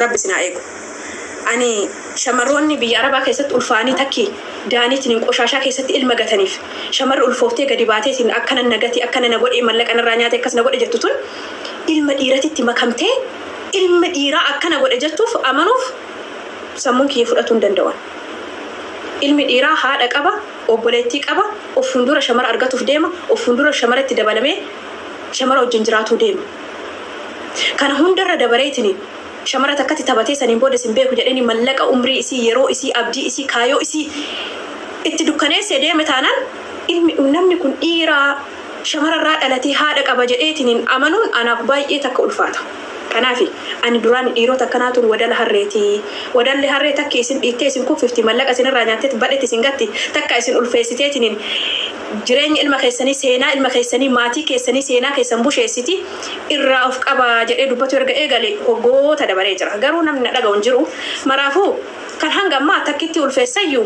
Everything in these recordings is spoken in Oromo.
Rabbi isin haa eegu. Ani shamarroonni biyya Arabaa keessatti ulfaanii takki daaniitiin qoshaashaa keessatti ilma gataniif, shamarri ulfooftee gadi baateetiin akkana na gati, akkana na godhe, mallaqa narraa nyaate, akkas na godhe jettu tun ilma dhiiratitti makamtee ilma dhiiraa akkana godhe jettuuf amanuuf sammuun kiyya fudhatuu hin danda'an. Ilmi dhiiraa haadha qaba, obboleettii qaba, of fuuldura shamara argatuuf deema, of fuuldura shamaratti dabalamee shamara wajjin jiraatuu deema. Kana hundarra dabareetiin shamara takkatti taphatee saniin booda isin beeku jedhanii mallaqa, umrii isii, yeroo isii, abdii isii, kaayoo isii itti dukkaneessee deeme taanaan, ilmi namni kun dhiiraa shamararraa dhalatee haadha qaba jedheetiin amanuun anaaf baay'ee takka ulfaata. Kanaaf ani duraan dhiirota akkanaatuun wadala harreeti. Wadalli harree takki isin dhiittee isin kuffifti, mallaqa isinirraa nyaatteet badhetti isin gatti, takka isin ulfeessiteetiin jireenya ilma keessanii, seenaa ilma keessanii, maatii keessanii, seenaa keessan busheessiti, irraa of qabaa jedhee dubbatu erga eegale hoggoota dabaree jira. Garuu namni na dhaga'u hin jiru. Maraafuu kan hanga ammaa takkitti ulfeessayyuu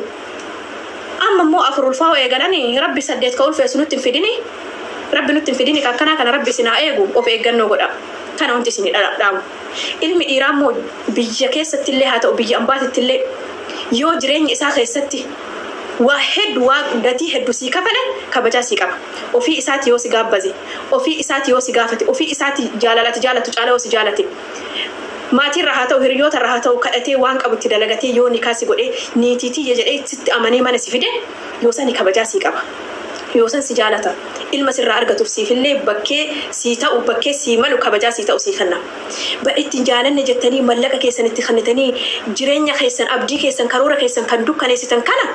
amma immoo afur ulfaa'uu eegalanii, Rabbi saddeet ka ulfeessu nutti hin fidini. Rabbi nutti hin fidini. Akkanaa kana Rabbi isin haa eegu, of eeggannoo godha. Kana wanti isin dhaamu. Ilmi dhiiraa immoo biyya keessatti illee haa ta'u, biyya ambaatitti illee, yoo jireenya isaa keessatti waa hedduu, waa gatii hedduu sii kafale, kabajaa sii qaba. Ofii isaati yoo si gaabbaze, ofii isaati yoo si gaafate, ofii isaati jaalalati jaalatu caala yoo si jaalate, maatirra haa ta'u, hiriyootarra haa ta'u, kadhatee waan qabu itti dalagatee yoo nikaa si godhee niitii tiyya jedhee sitti amanee mana si fide, yoo sani kabajaa sii qaba. Yoo san si jaalata, ilma sirraa argatuuf siifillee bakkee sii ta'u, bakkee sii malu, kabajaa sii ta'u sii kenna. Badhetti hin jaalanne jettanii mallaqa keessan itti kennitanii jireenya keessan, abdii keessan, karoora keessan kan dukkaneessitan kana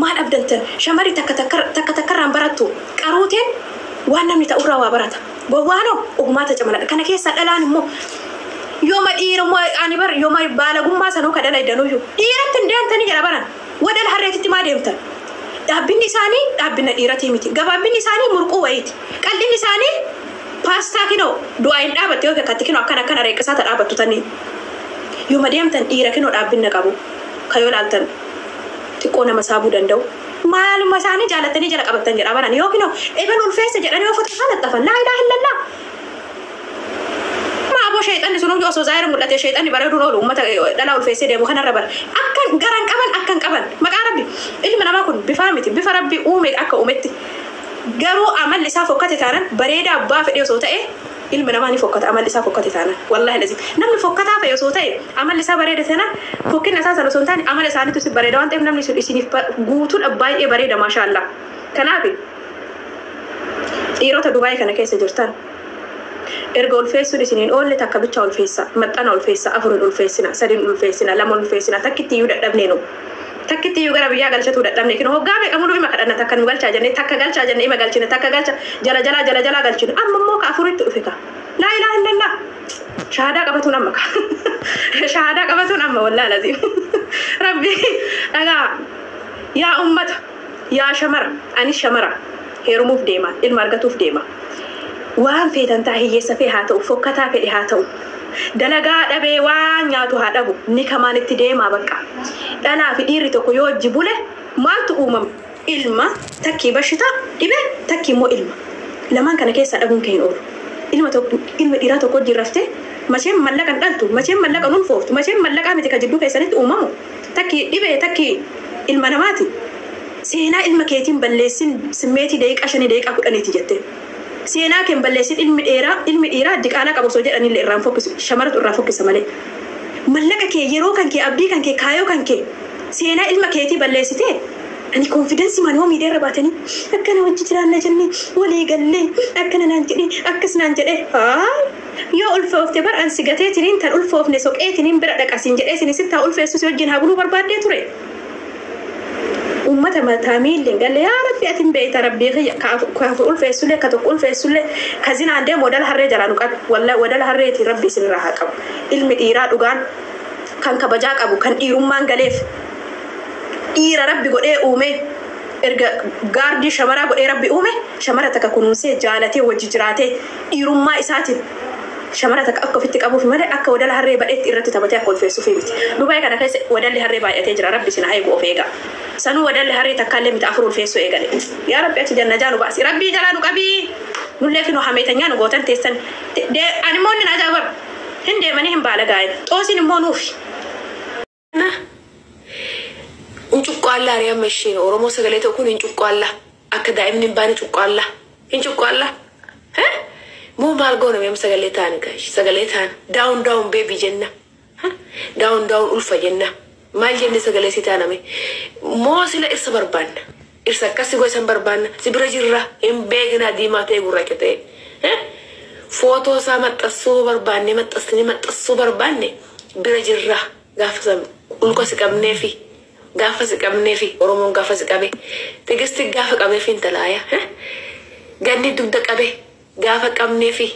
maal abdantan? Shamarri takka takka takkarraan barattu, qaruuteen waan namni ta'urraa waa barata. Gowwaanoo ogumaata camaladha. Kana keessaa dhalaan immoo yooma dhiirummaa ani bar yooma baalagummaa sanuu ka dalaydanuyyuu dhiiratti hin deemtanii jedha baran. Wadala harreetitti maa deemtan? Dhaabbinni isaanii dhaabbina dhiiratii miti. Gabaabbinni isaanii murquu wayiiti. Qal'inni isaanii paastaa kinoo du'aa hin dhaabatte yoo fakkatti kinoo akkana akkana reeqisaata dhaabattu tanii. Yooma deemtan dhiira kinoo dhaabbinna qabu. Ka yoo ilaaltan xiqqoo nama saabuu danda'u. Maaluma isaanii jaalattanii jala qabattan jedha baran. Yoo kinoo ebal ulfeessa jedhanii yoo foto isaa laxxafan, laa ilaaha illallah. Maa aboo, sheexanni sun osoo zaayira mul'ate sheexanni bareeduun oolu uummata dhalaa ulfeessee deemu kanarra bara. Akkan garan qaban, akkan qaban, maqaa Rabbi, ilmi namaa kun bifaa miti, bifa Rabbi uume akka uumetti. Garuu amalli isaa fokkate taanan, bareedaa abbaa fedhe osoo ta'e, ilmi namaa ni fokkata amalli isaa fokkate taanan. Wallaahi lazim, namni fokkataa ta'e osoo ta'e, amalli isaa bareeda taanan, fokkina isaa sana osoo hin taane amala isaaniitu si bareeda waan ta'eef namni sun isiniif guutuudha baay'ee bareeda, maashaallah. Kanaaf dhiirota Dubaayii kana keessa jirtan, erga ulfeessuun isiniin oolle, takka bicha ulfeessa, maxxana ulfeessa, afurin ulfeessina, sadin ulfeessina, lama ulfeessina, takkitti iyyuu dadhabneenu. Takkitti iyyuu gara biyyaa galchatuu dadhabne. Kino hoggaa meeqa muluu ima kadhanna, takka nu galchaa jenne, takka galchaa jenne, ima galchine, takka galcha jala jalaa jala jalaa galchine. Amma immoo ka afuritti dhufe ka. Laa ilaaha illallah. Shahaadaa qabatuun amma ka. Shahaadaa qabatuun amma, wallaahi laziim. Rabbi dhagaa, yaa ummata, yaa shamara, anis shamara heerumuuf deema, ilma argatuuf deema. Waan feetan ta'a, hiyyeessa fee haa ta'u, fokkataa fedhe haa ta'u, dalagaa dhabee waan nyaatu haa dhabu, ni kamaan itti deemaa bakka. Dhalaa fi dhiirri tokko yoo hojii bule maaltu uumama? Ilma takkii bashitaa dhibee, takkii immoo ilma. Lamaan kana keessaa dhabuun kee hin oolu. Ilma tokko, ilma dhiiraa tokko wajjin raftee macheen mallaqa hin dhaltu, macheen mallaqa hin ulfooftu, macheen mallaqaa miti ka jidduu keessanitti uumamu. Takkii dhibee, takkii ilma namaati. Seenaa ilma keetiin balleessin simmeetii daqiiqaa 5, daqiiqaa 10ti jette. Seenaa kee balleessin. Ilmi dheeraa, ilmi dhiiraa diqaalaa qabu osoo jedhanillee irraan fokkisu, shamaratu irraa fokkisa malee. Mallaqa kee, yeroo kan kee, abdii kan kee, kaayoo kan kee, seenaa ilma keetii balleessitee ani confidence maan yoo miidiyaa irra baatanii akkana wajji jiraanna jennee walii gallee, akkana naan jedhee, akkas naan jedhee, haa yoo ulfoofte bar ansi gateetiniin tan ulfoofne soqeetiniin bira dhaqasiin jedhee isin sittaa ulfeessu si wajjin haa buluu barbaaddee ture. Ummata mataa miilli hin galle, yaa Rabbi ati hin beekta, Rabbii kiyya, ka afur ulfeessullee, ka tokko ulfeessullee, ka zinaan deemu wadala harree jalaa nu qabi. Wallahi wadala harreetiin Rabbi isinirraa haa qabu. Ilmi dhiiraa dhugaan kan kabajaa qabu, kan dhiirummaan galeef, dhiira Rabbi godhee uume, erga gaardii shamaraa godhee Rabbi uume, shamara takka kunuunsee jaalatee wajji jiraatee dhiirummaa isaatiin shamara takka akka ofitti qabuuf malee akka wadala harree badheetti irratti taphatee akka ulfeessuufi miti. Dubaay kana keessa wadalli harree baay'atee jira. Rabbi isin haa eegu, of eega. Sanuu wadalli harree takkaallee miti, afur ulfeessuu eegale. Yaa Rabbi ati jannajaa nu baasi. Rabbii jalaa nu qabii. Nullee kinoo hameetanyaa nu gootan teessan. Ani immoo inni na ajaa'iba. Hin deemanii hin baala gaa'en. Xoosiin immoo nuufi. Hin cuqqaallaa ari'aa amma isheen Oromoo sagalee ta'u kun hin cuqqaallaa. Akka daa'imni hin baane cuqqaallaa. Hin cuqqaallaa. Moo maal goona mee sagalee ta'an gaashi sagalee ta'an down down baby jenna. Down down ulfa jenna. Maal jenne sagalee si taaname. Moo sila irsa barbaanna. Irsa akkasii gosa barbaanna. Si bira jirra hin beekna diimaa ta'e gurraacha ta'e. Footoo isaa maxxansuu barbaanne maxxansinee maxxansuu barbaanne bira jirra gaafa san ulka si qabneefi gaafa si qabneefi Oromoon gaafa si qabe Tigisti gaafa qabeefi intalaaya ganni dugda qabe gaafa qabneefi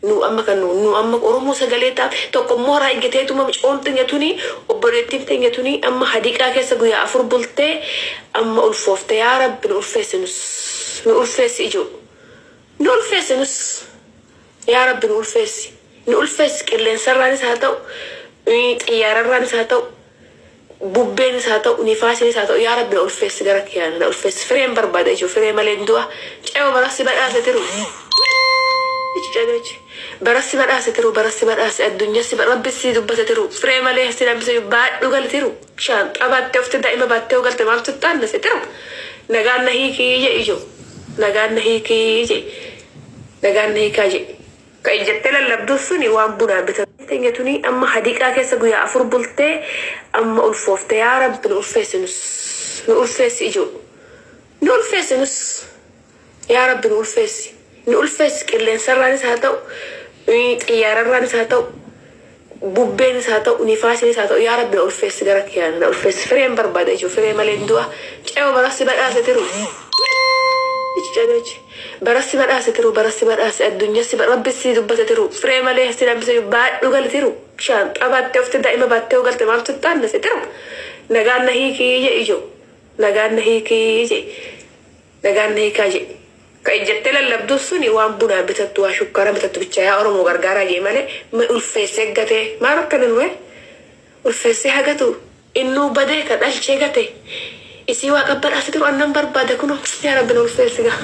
nu amma kan nu amma Oromoo sagalee ta'a tokko immoo horaa eeggateetuma micoon teenya tuni obboleettiin teenya tuni amma hadiiqaa keessa guyyaa 4 bultee amma ulfoofte yaa Rabbi nu ulfeessi nus nu ulfeessi ijoo nu ulfeessi nus yaa Rabbi nu ulfeessi nu ulfeessi qilleensarraanis haa ta'u xiyyaararraanis haa ta'u bubbeenis haa ta'u nifaasinis haa ta'u yaa Rabbi na ulfeessi gara kiyyaan na ulfeessi fireen barbaada ijoo firee malee hin du'a ce'oo barassi badhaase tiru. Barassi badhaase tiru barassi badhaase addunyaa si rabbi si dubbate tiru firee malee si lambise baadhu gal tiru shaanxaa baattee ofte daa'ima baattee galte maaltu taannase tiru nagaan na hiikii je ijoo nagaan na hiikii je nagaan na hiikaa je ka ijjattee lallabdu suni waan bunaa bitan teenya tuni amma hadiiqaa keessa guyyaa 4 bultee amma ulfoofte yaa Rabbi nu ulfeessi nus nu ulfeessi ijoo nu ulfeessi nus yaa Rabbi nu ulfeessi. Nu ulfeessi qilleensarraanis haa ta'u xiyyaararraanis haa ta'u bubbeenis haa ta'u nifaasinis haa ta'u yaa Rabbi na ulfeessi gara kiyyaan na ulfeessi fireen barbaada ijoo firee malee hin du'a ce'oo barassi badhaase tiru. Barassi badhaase tiru barassi badhaase addunyaa si rabbi si dubbate tiru firee malee si lambise baadhu gal tiru shaanxaa baattee ofte daa'ima baattee galte maaltu taannase tiru nagaan na hiikii je ijoo nagaan na hiikii je nagaan na hiikaa je. Ka ijjattee lallabdu suni waan bunaa bitattu waa shukkaara bitattu bicha yaa Oromoo gargaaraa jee malee ulfeessee gatee maal akkana nuwe ulfeessee hagatu innuu badee ka dhalchee gate isii waa qabbadhaase tiru annan barbaade kunoo yaa Rabbi na ulfeessi gaa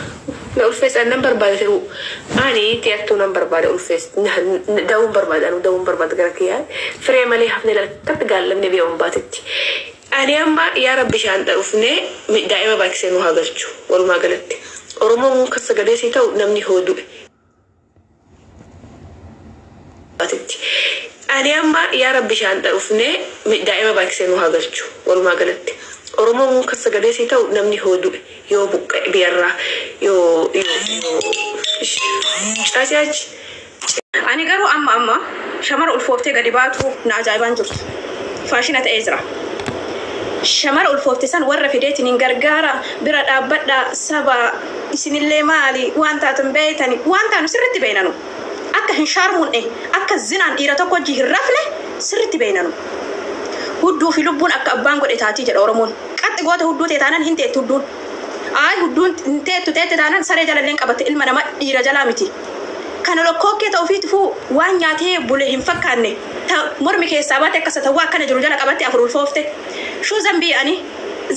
na ulfeessi annan barbaade tiru ani tiyattuu nan barbaade ulfeessi da'uun barbaade anu da'uun barbaade gara kiyyaa firee malee hafnee lakkatti gaallamne biyya baatitti. Ani amma yaa Rabbi shaanxaa dhufnee daa'ima baakisee nu haa galchu walumaa galatti. Oromoon kan sagalee sii ta'u namni hoo du'e. Ani amma yaa Rabbi shaanxaa dhufnee daa'ima baakisee nu haa galchu walumaa galatti. Oromoon kan sagalee sii ta'u namni hoo du'e yoo buqqa'e biyyarraa yoo yoo caaci. Ani garuu amma amma shamara ulfooftee gadi baatu na ajaa'ibaan jirtu. Faashina ta'ee jira. Shamara ulfoofte san warra fideetiin hin gargaara bira dhaabbadha saba isinillee maali waan taatan beeytani waan taanu sirritti beeynanu akka hin shaarmunne akka zinaan dhiira tokko hojii hin rafne sirritti beeynanu. Hudduu fi lubbuun akka abbaan godhe taatii jedha Oromoon. Qaxxi goota hudduu ta'e taanaan hin teettu hudduun. Ayi hudduun hin teettu teette taanaan saree jalallee hin qabatte ilma nama dhiira jalaa miti. Kana lokkookkee ta'uu fiitifuu waan nyaatee bule hin fakkaanne mormi keessaa baate akka satawwaa akkana jiru jala qabatte 4 ulfoofte. Shuu zambii ani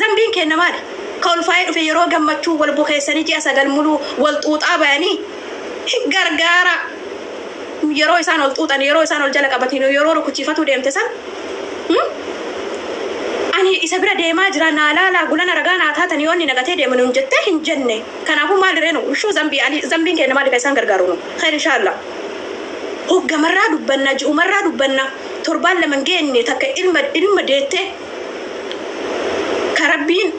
zambiin kenna maali? Ka ulfaa'ee dhufe yeroo gammachuu wal bukeessanii ji'a 9 muluu wal xuuxaa bayanii gargaara. Yeroo isaan ol xuuxan yeroo isaan ol jala qabatan yeroo rukuchiifatuu deemte san ani isa bira deemaa jira naa laalaa gulana ragaa naa taatan yoo inni nagatee deeman hin jettee hin jenne. Kanaafuu maal reenu shuu zambii ani zambiin kenna maali ka isaan gargaaru nu khayr inshaallah. Hoggamarraa dubbanna ji'umarraa dubbanna torbaan 2 geenne takka ilma deettee ka Rabbiin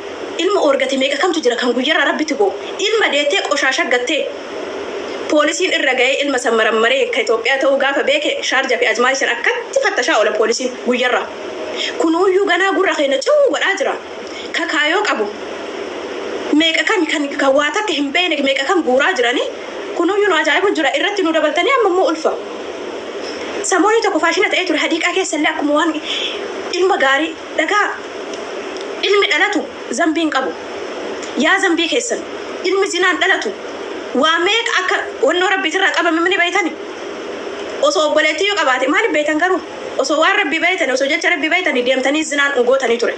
ilma orgate meeqa kamtu jira kan guyyarraa Rabbitti goo ilma deettee qoshaasha gattee poolisiin irra ga'ee ilma san marammaree ka Itoophiyaa ta'uu gaafa beeke Shaarjaa fi Ajmaal san akkatti fattashaa oola poolisiin guyyarraa. Kunuuyyuu ganaa gurra keenya cuu godhaa jira. Kakaayoo qabu meeqa kam kan waa takka hin beekne meeqa kam guuraa jiranii kunuuyyuu nu ajaa'ibu jira irratti nu dabaltanii amma immoo ulfa. Samoonni tokko faashina ta'ee ture hadiiqaa keessallee akkuma waan ilma gaarii dhagaa ilmi dhalatu zambiin qabu. Yaa zambii keessan ilmi zinaan dhalatu waa meeqa akka wannoo rabbiitirraa qabame mini beeytani. Osoo obboleettii yoo qabaate maaliif beeytan garuu? Osoo waan rabbi beeytani osoo jecha rabbi beeytani deemtanii zinaan gootanii ture.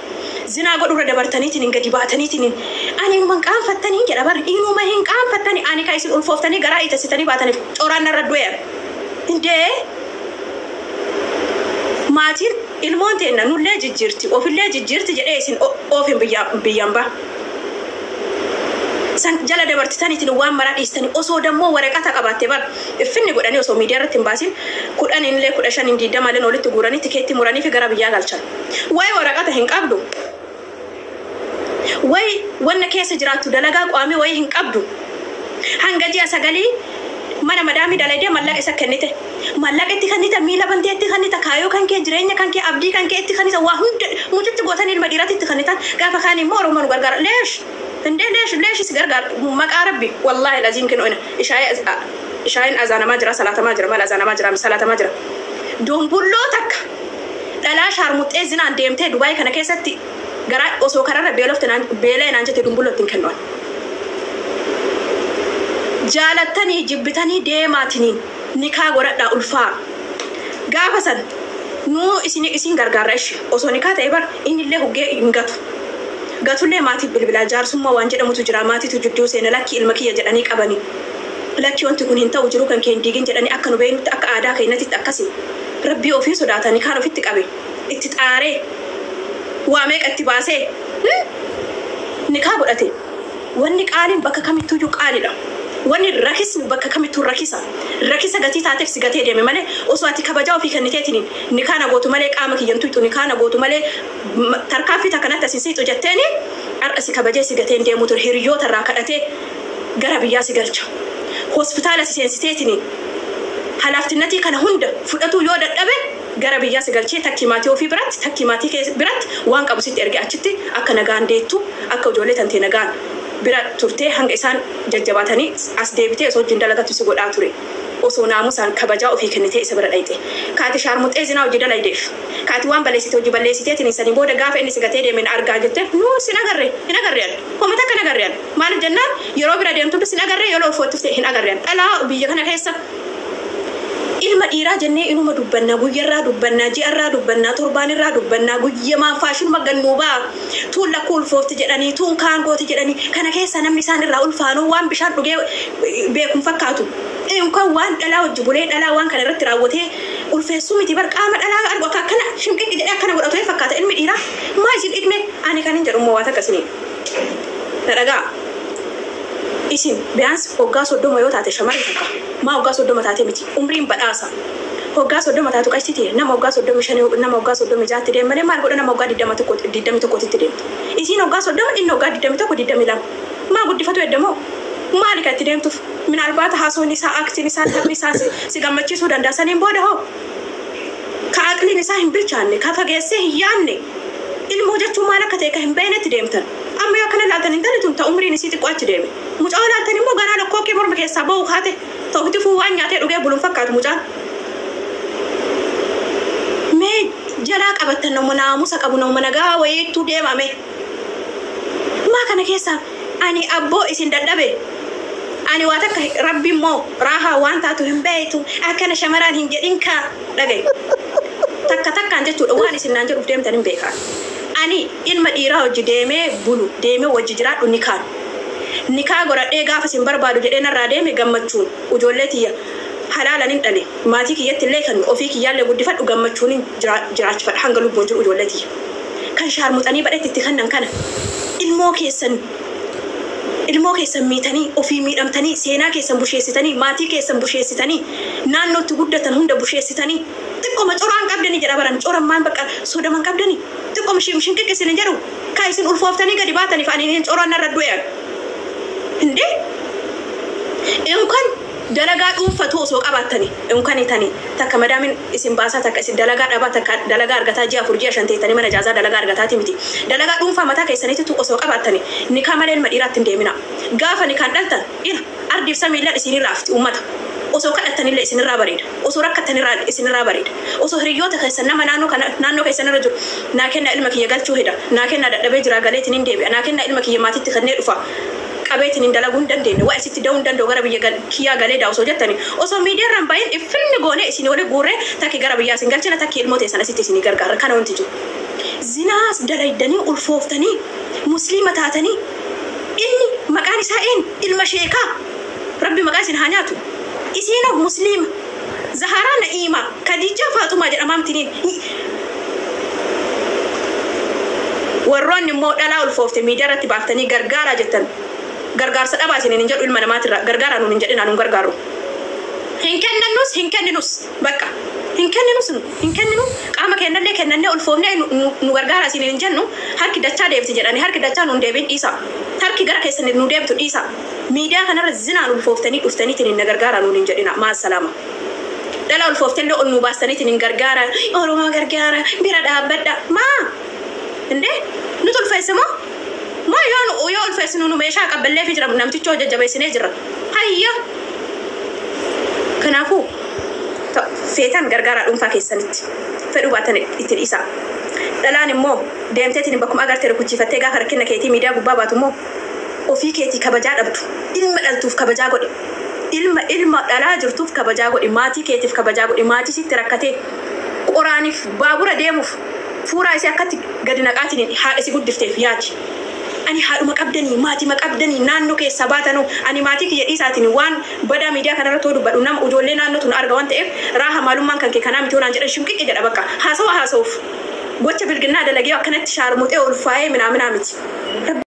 Zinaa godhurra dabartaniitiin hin gadi baataniitiin ani inuma hin qaanfattanii jedha bar inuma hin qaanfattanii ani ka isin ulfooftanii garaa itessitanii baataniif coraan narra du'e. Indee Maatiin ilmoon teenna nullee jijjiirti, ofillee jijjiirti jedhee isin oofin biyyaan ba'a. San jala dabartitaniitiin waan maraa dhiistanii osoo dammoo waraqata qabaatte bar iffinni godhanii osoo miidiyaa irratti hin baasin 10 illee 15 20 illee walitti guuranii tikeetti muranii fi gara biyyaa galchan. Wayi waraqata hin qabdu. Wayi wanna keessa jiraattu dalagaa qaamii wayi hin qabdu. Hanga ji'a 9 mana madaamii dalaydee mallaqa isa kennite. Mallaqa itti kennite, miila bantee itti kennite, kaayoo kan kee, jireenya kan kee, abdii kan kee itti kennite, waa hunda mucitti gootan ilma dhiiraatti itti kennitan. Gaafa kaan immoo Oromoo nu gargaara. Leesh! Indee leesh leesh si gargaara maqaa Rabbi wallaahi laziim kennu ina ishaayeen azaanamaa jira, salaatamaa jira, maal azaanamaa jira, salaatamaa jira. Dombulloo takka dhalaa shaarmuxxee zinaan deemtee Dubaay kana keessatti garaa osoo kararra beelofte naan beelee naan jette dumbulloo ittiin kennuan. Jaalattanii jibbitanii deemaatiniin nikaa godhadhaa ulfaa. Gaafa san nuu isin gargaarra ishi osoo nikaa ta'e bar innillee huggee hin gatu. Gatullee maatiif bilbilaa jaarsummaa waan jedhamutu jira, maatiitu jidduu seena, lakki ilma kiyya jedhanii qabanii. Lakki wanti kun hin ta'u, jiru kan kee hin diigin jedhanii akka nu beeknutti akka aadaa keenyatti akkasi. Rabbii ofii sodaatanii kaan ofitti qabe itti xaaree waa meeqa itti baasee nikaa godhate. Wanni qaaliin bakka kamittuyyuu qaalidha. Wanni rakisni bakka kamittuu rakisa. Rakisa gatii taateef si gatee deeme malee osoo ati kabajaa ofii kenniteetiin nikaa na gootu malee qaama kiyyan tuyxu, nikaa na gootu malee tarkaanfii takkanatti asin siixu jetteeni har'a si kabajee si gateen deemu ture. Hiriyoota irraa kadhatee gara biyyaa si galcha. Hospitaala si seensiteetiin halaaftinnatii kana hunda fudhatuu yoo dadhabe gara biyyaa si galchee takkii maatii ofii biratti, takkii maatii kee biratti waan qabu sitti erge achitti akka nagaan deettu, akka ijoollee tantee nagaan bira turtee hanga isaan jajjabaatanii as deebitee osoo wajjin dalagatu si godhaa ture. Osoo naamusaan kabajaa ofii kennitee isa bira dhayxe. Kaati shaarmuxee zinaa hojii dalaydeef. Kaati waan balleessite hojii balleessiteetiin sanii booda gaafa inni si gatee deemeen argaa jetteef nuu sin agarre, hin agarre an. Homa takka hin agarre an. Maaliif jennaan yeroo bira deemtu sin agarre, yeroo ulfoottifte hin agarre an. Dhalaa biyya kana keessa ilma dhiiraa jennee inuma dubbannaa, guyyarraa dubbannaa, ji'arraa dubbannaa, torbaanirraa dubbannaa, guyyamaan faashinuma gannuu ba'a. Tuun lakkuu ulfoofti jedhanii, tuun kaan gooti jedhanii, kana keessa namni isaan irraa ulfaanuu waan bishaan dhugee beekuun fakkaatu. Inkan waan dhalaa hojii bulee dhalaa waan kana irratti raawwatee ulfeessuu miti bar qaama dhalaa argu akka akkana shimqiqqi jedhee akkana godhatu fakkaata ilmi dhiiraa. Maa isin dhidhme ani kan hin jedhu immoo waa takka isinii. Na dhagaa. Isin biyaans hoggaa 30 yoo taate shamarri takka maa hoggaa 30 taate miti umriin badhaasa. Hoggaa 30 taatu qashti nama hoggaa 35 nama hoggaa 36 deemu malee maal godha nama hoggaa 21 21 deemtu. Isiin hoggaa 30 inni hoggaa 21 22 maa guddifatu eddamoo maali kan itti deemtuuf minaalbaata haasoon isaa aktiin isaa taphni isaa si gammachiisuu danda'a. Saniin booda hoo ka aqliin isaa hin bilchaanne, ka fageessee hin yaanne, ilmoo jechuun maal akka ta'e ka hin beeknetti deemtan. Amma yoo akkana laaltan intalli tun ta umriin isii xiqqoo achi deeme. Mucaa laaltan immoo ganaa lokkoo morma keessaa ba'u kaate ta ofitti fuu waan nyaatee dhugee buluun fakkaatu mucaan. Mee jalaa qabattan nama naamusa qabu, nama nagaa wayiitu deemame. Maa kana keessa ani abboo isin dadhabe. Ani waa takka Rabbi immoo raahaa waan taatu hin beektu akkana shamaraan hin jedhin kaa dhagaye. Takka takkaan jechuudha waan isin naan jedhuuf deemtan hin beekaa. Ani ilma dhiiraa hojii deemee bulu, deemee wajji jiraadhu nikaan. Nikaa godhadhee gaafa isin barbaadu jedhee narraa deeme gammachuun ijoollee tiyya halaalan hin dhale. Maatii kiyyatti illee kan ofii kiyyaallee guddifadhu gammachuun hin jiraachifadha hanga lubbuun jiru ijoollee tiyya. Kan shaarmuxanii badhetti itti kennan kana ilmoo keessan miitanii, ofii miidhamtanii, seenaa keessan busheessitanii, maatii keessan busheessitanii, naannootti guddatan hunda busheessitanii, xiqqooma coraan qabdanii jedha baran coran maan bakka sodaman qabdanii xiqqooma shinqiqqi hin jedhu kaa isin ulfooftanii gadi baataniif ani coraan narra du'e. Hindee inkan dalagaa dhuunfatu osoo qabaattanii inkan itanii takka madaamin isin baasaa takka isin dalagaa dhabaa takka dalagaa argataa ji'a 4 ji'a 5 teettanii mana jaazaa dalagaa argataati miti. Dalagaa dhuunfaa mataa keessaniitu osoo qabaattanii nikaa malee ilma dhiiraatti hin deemina. Gaafa nikaan dhaltan ira ardiif samiillaan isinirraa hafti uummata. Osoo kadhattanillee isinirraa bareeda. Osoo rakkattanirraa isinirraa bareeda. Osoo hiriyoota keessan nama naannoo kana naannoo keessan irra jiru naa kenna ilma kiyya galchuu heda, naa kenna dadhabee jira galeetiin hin deebi'a, naa kenna ilma kiyya maatitti kennee dhufa. Qabeetiin hin dalaguu hin dandeenye, waa isitti da'uu hin danda'u gara biyya kiyyaa galee daa osoo jettani osoo miidiyaa irraan bahin iffinni goonee isin wali guurree takki gara biyyaa isin galchina, takki ilmoo teessan asitti isinii gargaara. Kana wanti jiru. Zinaas dalaydanii ulfooftanii musliima taatanii inni maqaan isaa een ilma sheekaa Rabbi maqaa isin haa nyaatu. Isiinoo musliima. Zaharaa Na'iimaa Khadiijaa Faaxumaa jedhamaa mitiniin. Warroonni immoo dhalaa ulfoofte miidiyaa irratti baaftanii gargaaraa jettan, gargaarsa dhabaa isiniin hin jedhu. Ilma namaatirra gargaaraa nuun hin jedhin, nuun gargaaru. Hin kennannus, hin kenninus, bakka hin kenninus, hin kenninu. Qaama kennallee kennannee ulfoofnee nu gargaaraa isiniin hin jennu. Harki dachaa deebiti jedhanii, harki dachaa nuun deebiin dhiisa. Harki gara keessan nu deebitu dhiisa. Miidiyaa kanarra zinaan ulfooftanii dhuftaniitiin na gargaaraa nuun hin jedhina. Maal salaama. Dhala ulfooftellee ol nu baastaniitiin hin gargaara, Oromoo gargaara, bira dhaabbadha. Maa indee nuti ulfeesse moo moo yoo ulfeessinu nu meeshaa qabballee fi jira, namtichoo jajjabeessinee jira. Hayya, kanaafuu feetan gargaaraa dhuunfaa keessanitti, fedhuu baatan itti dhiisaa. Dhalaan immoo deemteetiin bakkuma agarte rukuchiifattee gaafa rakkina keetii miidiyaa gubbaa baatu immoo ofii keetii kabajaa dhabdu. Ilma dhaltuuf kabajaa godhi. Ilma dhalaa jirtuuf kabajaa godhi. Maatii keetiif kabajaa godhi. Maatii sitti rakkatee qoraaniif baabura deemuuf fuuraa isii akkatti gadi naqaatiin haadha si guddifteef yaadi. Ani haadhuma qabdanii, maatima qabdanii, naannoo keessaa baatanuu, ani maatii kiyya dhiisaatiin waan badaa miidiyaa kanarra too dubbadhu, nama ijoollee naannoo tun arga waan ta'eef, raaha maalummaan kan kee kanaa miti waan jedhan shimqiqqi jedha. Bakka haasawa haasa'uuf gocha bilginnaa dalagee akkanatti shaarmuxee ulfaa'ee minaaminaa miti.